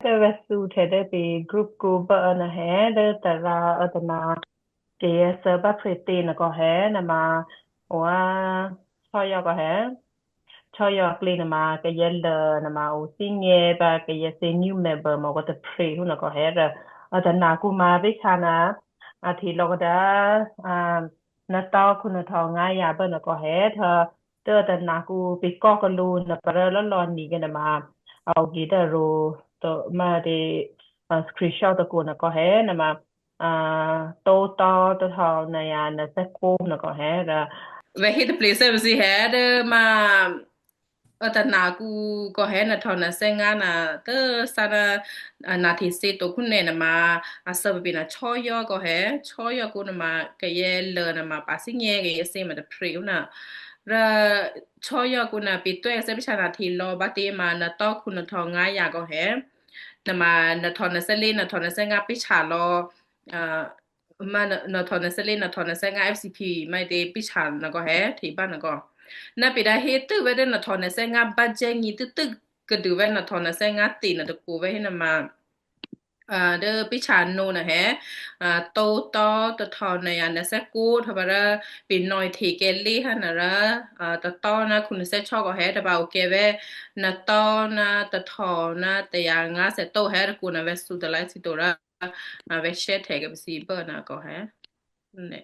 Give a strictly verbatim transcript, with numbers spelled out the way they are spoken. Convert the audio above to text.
Ke wet su te de bi group ku ba na he de ta ra a ta na ke ye sa ba pre te na ko he na ma wa so yo ko he. Cho yo kli na ma ke ye le na ma u si nye ba ke ye se new member ma ko ta pre hu na ko he de a ta na ku ma bi ka na a ti lo da a na ta ku na ta nga ya ba na ko he ta de ta na ku bi ko ko lu na pa ra lo lo ni ke na ma au gi da ru to ma de screenshot ko na ko he na ma a to to to ha na ya na se ko na ko he da. Ve hit please se si he de ma ta na ku ko he na to na se nga na te sa na na ti se to ku ne na ma a sa bi na cho yo ko he cho yo ku na ma ke ye le na ma pa si nye ke ye se ma de pre na ra cho yo ku na bi to se bi sa na ti lo ba ti ma na to ku na to nga ya ko he na ma na to na se le na to na se nga bi cha lo a ma na na to na se le na to na se nga F C P mai de bi cha na ko he ti ba na ko na bi da he tu ve de na to na se nga ba je ni tu tu ke du ve na to na se nga ti na de ku ve he na ma a de bi cha no na he a to to to to na ya na se ku to ba ra bi no ti ke le ha na ra a to to na ku na se cho ko he de ba u ke ve na to na to to na te ya nga se to he ku na ve su de lai si to ra a ve she te ke bi si ba na ko he ne